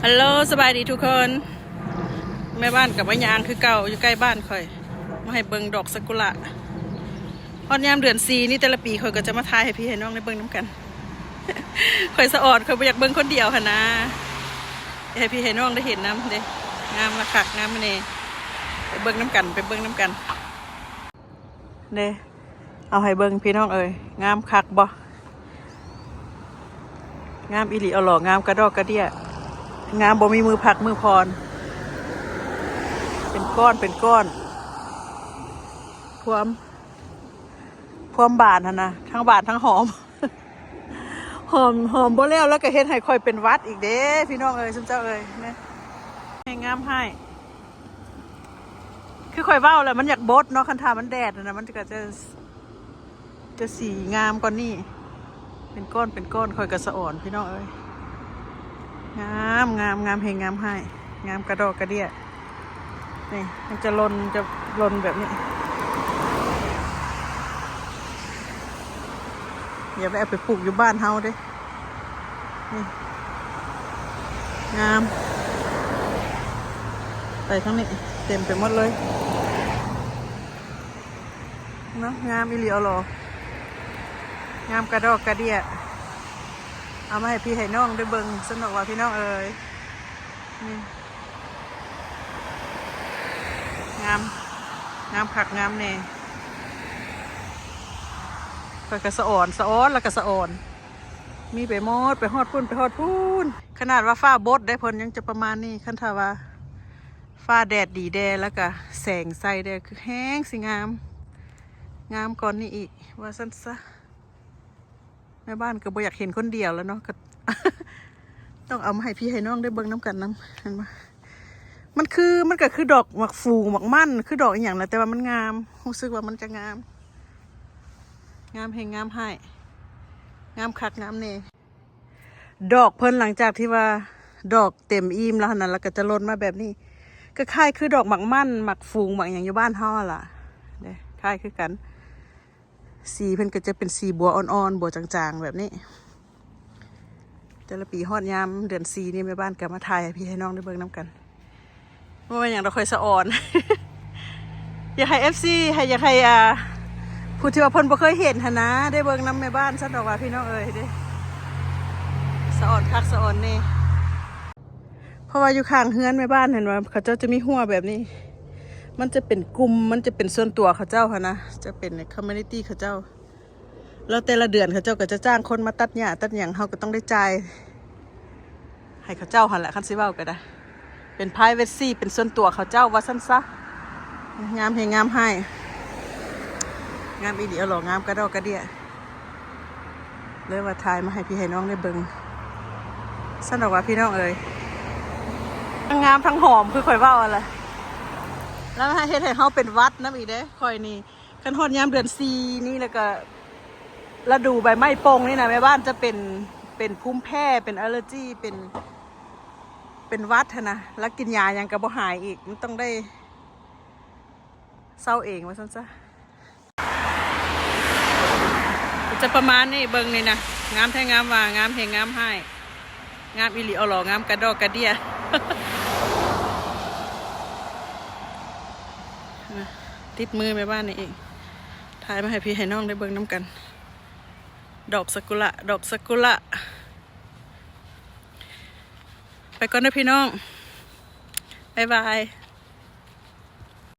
ຮັລໂຫຼ ສະບາຍດີທຸກຄົນ. ແມ່ບ້ານກໍມາຍ່າງຄືເກົ່າ ຢູ່ໃກ້ບ້ານຂ້ອຍ ມາໃຫ້ເບິ່ງດອກຊາກຸຣະ. ຮອດຍາມເດືອນສີ່ນີ້ ແຕ່ລະປີຂ້ອຍກໍຈະມາຖ່າຍໃຫ້ພີ່ໃຫ້ນ້ອງໄດ້ເບິ່ງນຳກັນ. ຂ້ອຍສະອອນ ຂ້ອຍບໍ່ຢາກເບິ່ງຄົນດຽວຫັ້ນນາ, ໃຫ້ພີ່ໃຫ້ນ້ອງໄດ້ເຫັນນຳເດ້. ງາມລະຄັກ ງາມແນ່. ໄປເບິ່ງນຳກັນ ໄປເບິ່ງນຳກັນ. ເດ້ ເອົາໃຫ້ເບິ່ງພີ່ນ້ອງເອີຍ ງາມຄັກບໍ່? ງາມອີ່ຫຼີ ເອົາຫຼໍ ງາມກະດອກກະເດຍ ງາມບໍ່ມີມື້ພັກມື້ຜ່ອນ ເປັນກ້ອນເປັນກ້ອນ ພວມ ພວມບານຫັ້ນນະ ທັງບານທັງຫອມ ຫອມ ຫອມບໍ່ແລ້ວ ແລ້ວກໍເຮັດໃຫ້ຂ້ອຍເປັນຫວັດອີກເດ້ ພີ່ນ້ອງເອີຍ ຊຸມເຈົ້າເອີຍ ແມ່ນ ແຮງງາມຮ້າຍ. ຄືຂ້ອຍເວົ້າແຫຼະ ມັນຢາກບົດເນາະ ຄັນຖ້າມັນແດດຫັ້ນນະ ມັນກໍຈະ ຈະສີງາມກວ່ານີ້ ເປັນກ້ອນເປັນກ້ອນ. ຂ້ອຍກໍສະອອນພີ່ນ້ອງເອີຍ ງາມ ງາມ ງາມແຮງງາມຮ້າຍ ງາມກະດອກກະເດຍ. ນີ້ ມັນຈະຫຼົ່ນ ຈະຫຼົ່ນແບບນີ້. ຢາກໄດ້ເອົາໄປປູກຢູ່ບ້ານເຮົາເດ້. ນີ້ ງາມ ໄປທາງນີ້ເຕັມໄປໝົດເລີຍເນາະ. ງາມອີ່ຫຼີ ເອົາຫຼໍ ງາມກະດອກກະເດຍ. ເອົາມາໃຫ້ພີ່ໃຫ້ນ້ອງໄດ້ເບິ່ງຊັ້ນດອກວ່າ ພີ່ນ້ອງເອີຍ. ນີ້ ງາມ ງາມຄັກງາມແນ່. ຂ້ອຍກໍສະອອນ ສະອອນ ແລ້ວກໍສະອອນ ມີໄປໝົດ ໄປຮອດພຸ້ນ ໄປຮອດພຸ້ນ. ຂະໜາດວ່າຟ້າບົດໄດ້ ເພິ່ນຍັງຈະປະມານນີ້. ຄັນຖ້າວ່າຟ້າແດດດີແດ່ ແລ້ວກໍແສງໃສ່ແດ່ ຄືແຮງຊິງາມ ງາມກ່ອນນີ້ອີກ ວ່າຊັ້ນຊະ. ແມ່ບ້ານກໍບໍ່ຢາກເຫັນຄົນດຽວແລ້ວເນາະ ກໍຕ້ອງເອົາມາໃຫ້ພີ່ໃຫ້ນ້ອງໄດ້ເບິ່ງນຳກັນນຳ ເຫັນບໍ່? ມັນຄື ມັນກໍຄືດອກໝາກຟູ ໝາກມັນ ຄືດອກອີ່ຫຍັງນະ ແຕ່ວ່າມັນງາມ ຮູ້ສຶກວ່າມັນຈະງາມ ງາມແຮງງາມຮ້າຍ ງາມຄັກງາມແນ່. ດອກເພິ່ນຫຼັງຈາກທີ່ວ່າດອກເຕັມອີ່ມແລ້ວຫັ້ນນະ ແລ້ວກໍຈະຫຼົ່ນມາແບບນີ້ ກໍຄ້າຍຄືດອກໝາກມັນ ໝາກຝູງ ໝາກຫຍັງຢູ່ບ້ານເຮົາຫັ້ນລະເດ້ ຄ້າຍຄືກັນ. ສີເພິ່ນກໍຈະເປັນສີບົວອ່ອນໆ ບົວຈາງໆ ແບບນີ້. ແຕ່ລະປີຮອດຍາມເດືອນສີ່ນີ້ ແມ່ບ້ານກໍມາຖ່າຍໃຫ້ພີ່ໃຫ້ນ້ອງໄດ້ເບິ່ງນຳກັນ. ບໍ່ແມ່ນຫຍັງດອກ ຂ້ອຍສະອອນ ຢາກໃຫ້ເອັຟຊີ ໃຫ້ ຢາກໃຫ້ ອ່າ ຜູ້ທີ່ວ່າເພິ່ນບໍ່ເຄີຍເຫັນຫັ້ນນະ ໄດ້ເບິ່ງນຳແມ່ບ້ານຊັ້ນດອກວ່າ ພີ່ນ້ອງເອີຍເດ້. ສະອອນຄັກສະອອນແນ່ ເພາະວ່າຢູ່ຂ້າງເຮືອນແມ່ບ້ານຫັ້ນວ່າ ເຂົາເຈົ້າຈະມີຮົ້ວແບບນີ້ ມັນຈະເປັນກຸ່ມ ມັນຈະເປັນສ່ວນຕົວເຂົາເຈົ້າຫັ້ນນະ ຈະເປັນຄອມມູນິຕີ້ເຂົາເຈົ້າ. ແລ້ວແຕ່ລະເດືອນເຂົາເຈົ້າກໍຈະຈ້າງຄົນມາຕັດຫຍ້າຕັດຫຍັງ ເຮົາກໍຕ້ອງໄດ້ຈ່າຍໃຫ້ເຂົາເຈົ້າຫັ້ນແຫຼະ ຄັນຊິເວົ້າກໍໄດ້ ເປັນໄພຣເວຊີ ເປັນສ່ວນຕົວເຂົາເຈົ້າວ່າຊັ້ນຊະ. ງາມແຮງງາມຮ້າຍ ງາມອີ່ຫຼີ ເອົາຫຼໍ ງາມກະດອກກະເດຍ. ເລີຍວ່າຖ່າຍມາໃຫ້ພີ່ໃຫ້ນ້ອງໄດ້ເບິ່ງຊັ້ນດອກວ່າ ພີ່ນ້ອງເອີຍ ທັງງາມທັງຫອມ ຄືຂ້ອຍເວົ້າຫັ້ນແຫຼະ ແລ້ວເຮັດໃຫ້ເຮົາເປັນຫວັດນຳອີກເດ້ ຂ້ອຍນີ້. ຄັນຮອດຍາມເດືອນສີ່ນີ້ ແລ້ວກໍລະດູໃບໄມ້ປົ່ງນີ້ນະ ແມ່ບ້ານຈະເປັນ ເປັນພູມແພ້ ເປັນອາເລີຈີ ເປັນ ເປັນຫວັດຫັ້ນນະ ແລ້ວກິນຢາຫຍັງກໍບໍ່ຫາຍອີກ ມັນຕ້ອງໄດ້ເຊົາເອງວ່າຊັ້ນຊະ. ຈະປະມານນີ້ ເບິ່ງນີ້ນະ ງາມແທ້ງາມວ່າ ງາມແຮງງາມຮ້າຍ ງາມອີ່ຫຼີ ເອົາຫຼໍ ງາມກະດອກກະເດຍ. ຕິດມືແມ່ບ້ານນີ້ອີກ ຖ່າຍມາໃຫ້ພີ່ໃຫ້ນ້ອງໄດ້ເບິ່ງນຳກັນ. ດອກຊາກຸຣະ ດອກຊາກຸຣະ. ໄປກ່ອນເດີພີ່ນ້ອງ ບາຍບາຍ.